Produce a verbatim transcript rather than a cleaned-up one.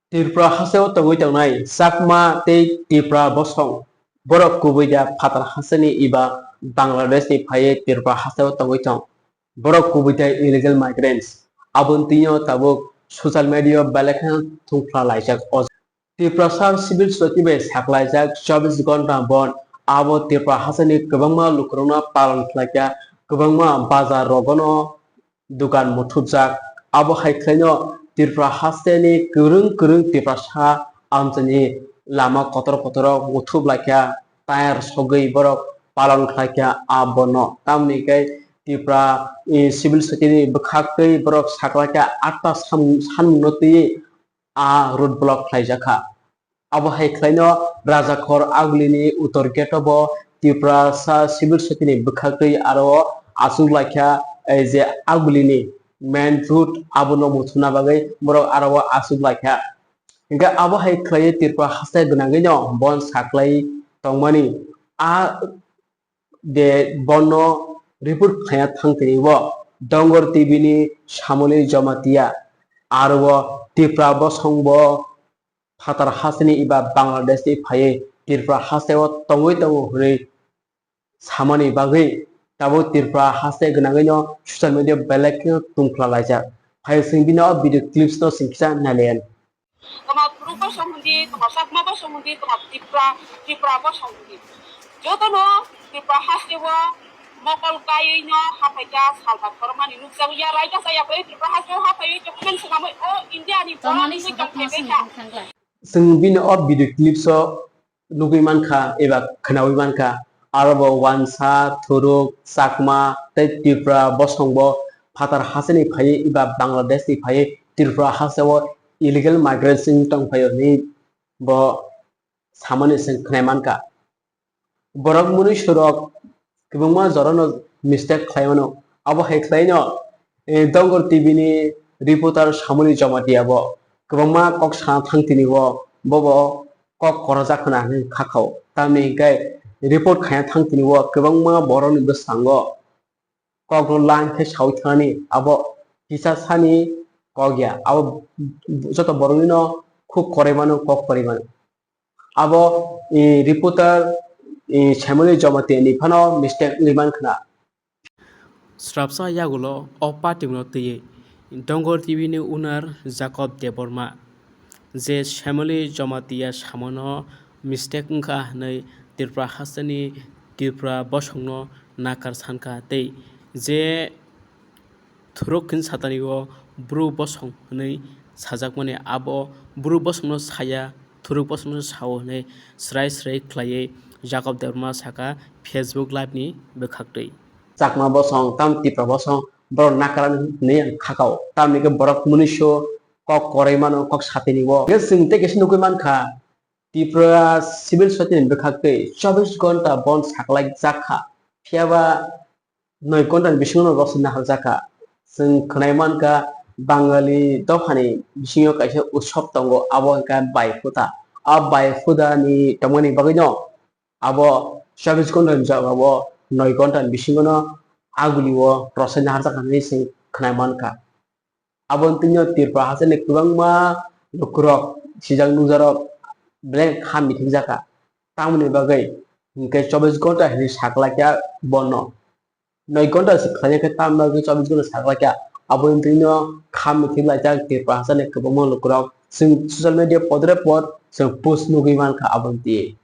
Tripura hasteo tongwi tongnai Chakma tei Tripura bosong, borok kubui da phatar hasteni eba Bangladesh ni phaiwi Tripura hasteo tongwi tong. Borok kubui da illegal migrants. Aboni twi o tabuk social media o belai kheno thungphla laijak. O Tiprasa Civil Society bai saklaijak chobbish ghonta bon, abo Tripura hasteni kwbangma lukurokno palon khlaikha, kwbangma bazar rogono dukan muthupjak. Abo hai khlaino Tripura hasteni kwrwng kwrwng Tiprasa amchaini lama kotor kotoro muthup laikha, tayar sogwi borok palon khlaikha abono. Tamoni khe Tripura, eh, Civil Society ni bwkhak twi borok saklaikha atta sam-, sanmungno twiwi a road block khlaijakha. Abo hai khlaino Rajakhor Agulini Uttor Gate o bo Tiprasa Civil Society ni bwkhak twi aro o aswk laikha, eh, je Agulini main road abono muthupna bagwi borok aro o aswk laikha. Hinkhe abo hai khlaiwi Tripura haste gwnangwino bon saklai tongmani a de bono report khlaina thang tini o Dongor T V ni Samoli Jamatia aro o Tripura bosong bo phatar hasteni eba Bangladesh ni phaiwi Tripura hasteo tongwi tongo hwnwi samani bagwi tabuk Tripura haste gwnangwino social media belai kheno tungphla laijak. Phai chwng bini o video clips no chwng kisa nailayan. Toma Thuruk bosong hundi, toma Chakma bosong hundi, toma Tripura, Tripura bosong hundi. Jotono Tripura hasteo mokol kaiwi no haphaikha salbat kormani nukjago ya raida saya bai Tripura hasteo haphaiwi document swnamwi o India ni borok tongmani tongthai bai kha. Chwng bini o video clips o nugwi mankha eba khwnawi mankha, aro bo Wansa, Thuruk, Chakma tei Tripura bosong bo phatar hasteni phaiwi eba Bangladesh ni phaiwi Tripura hasteo illegal migrants wng tongphaio hwnwi bo samani chwng khwnai mankha. Borok mwnwi surok kwbangma jorano mistake khlai mano. Abo hai khlaino, eh, Dongor T V ni reporter Samuli Jamatia bo kwbangma kok sana thang tini o, bobo kok korojak hwna hwnwi kha khao. Tamni hinkhe report khaina thang tini o kwbangma borokni bwskango kokno lang khe saui thanani abo kisa sani kok ya. Abo joto boroknwino khub korai mano, kok korai mano. Abo, eh, reporter, eh, Samuli Jamatia ni phano mistake wngwi man khna. Srapsa yagulo o party no twiwi Dongor T V ni owner Jacob Debbarma je Samuli Jamatia samano mistake wngkha hwnwi Tripura hasteni Tripura bosongno nakar sankha tei je Thuruk khin satani o Bru bosong hwnwi sajakmani abo Bru bosongno saya, Thuruk bosongno sao hwnwi srai srai khlaiwi Jacob Debbarma saka Facebook Live ni bwkhaktwi. Chakma bosong, tam Tipra bosong, borok nakar hwnwi ang khakao. Tamni khe borok mwnwiso kok korai mano, kok satini o. Hwnkhe chwng tei kaisa nugwi mankha, Tripura Civil Society ni bwkhaktwi chobbish ghonta bon saklai jakha. Phiyaba noi ghonta ni bisingo no rosni naharjakha. Chwng khwnai mankha Bangali dophani bisingo kaisa utsob tongo, abo hwnkha Bhai Phuda. A Bhai Phuda ni tongmani bagwi no abo chobbish ghonta ni jagao noi ghonta ni bisingo no aguli o rosai naharjakha hwnwi chwng khwnai mankha. Aboni twi no Tripura hasteni kwbangma lukurok sijak nukjakrok belai kha mithikjakha. Tamoni bagwi hinkhe chobbish ghonta hinwi saklaikha bono. Noi ghonta se khlaina khe tamni bagwi chobbish ghonta saklaikha. Aboni twi no kha mithiklaijak Tripura hasteni kwbangma lukurok. Chwng social media podre pod chwng post nugwi mankha aboni twi.